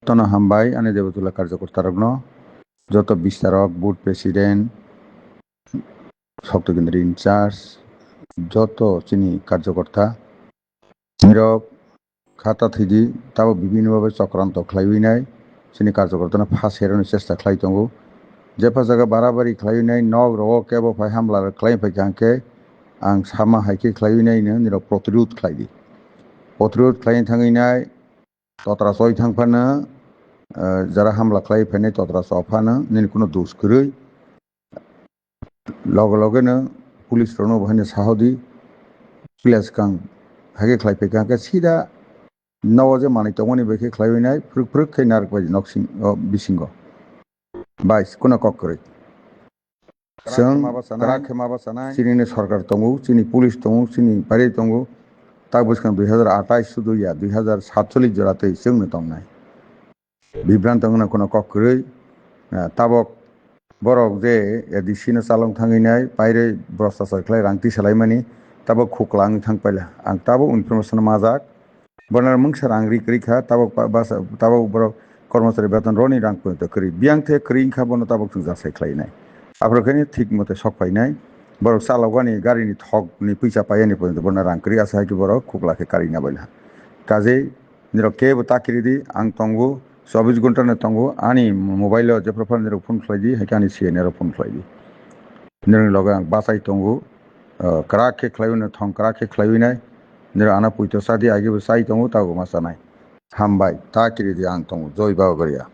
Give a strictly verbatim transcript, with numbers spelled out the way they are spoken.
Jotono hambai ani Debotula karjokortarokno, joto bistarok, board president, Shakti Kendra in charge, joto chini karjokorta nirok khata thwidi, tabo bibhinno bhabe chokranto khlaiwi nai, chini karjokortano pha seroni chesta khlai tongo. Jepha jaga barabari khlaiwi nai, nok rogo kebo phai hamla khlai phai kha hwnkhe, ang sama hai khe khlaiwi nai no nirok protirod khlai di. Protirod khlai thangwi nai, totra choi thang phano, eh, jara hamla khlai phainai totra choi phano nini kuno dos kwrwi. Loge loge no police rokno bo haino sahodi, pila swkang hai khe khlai phai kha hwnkhe sida nogo je manwi tongmani bai khe khlaiwi nai phwrwk phwrwk khe narwk bai nok sing-, o bisingo. Bai, kuno kok kwrwi. Chwng kwrak khe ma bachanai, chini ni sorkar tongo, chini police tongo, chini phairwi tongo. Tak bwskang dui hazar athais sudu ya, dui hazar satchollish jora tei chwngno tongnai. Bibrant wngna kuno kok kwrwi, ah, tabok borok je A D C no chalong thangwi nai, phairwi bwrwsachar khlai rang tisa laimani, tabok khukla wngwi thang paila. Ang tabok information majak, Bono mungsa rang ri kwrwi kha, tabok ba-, basa, tabok borok kormochari beton roni rang poito kwrwi. Biyang the kwrwi wngkha bono tabok chwng jasai khlainai. Aphuru khe thik mote sok phainai. Borok chalokani garini thokni puisa paiyani poito bono rang kwrwi asa hai khe borok khukla khe karina baila. Kajei nirok kebo ta kiridi, ang tongo, chobbish ghonta no tongo, ani mobile o jephru phano nirok phone khlaidi, hai khe ani C N A rok phone khlaidi. Nirokni loge ang bachai tongo, ah, kwrak khe khlaiwi no thong kwrak khe khlaiwi nai. Nirok ano poito chadi, age bo chai tongo, tabok ma chanai. Hambai, ta kiridi ang tongo. Joi Baba Goria.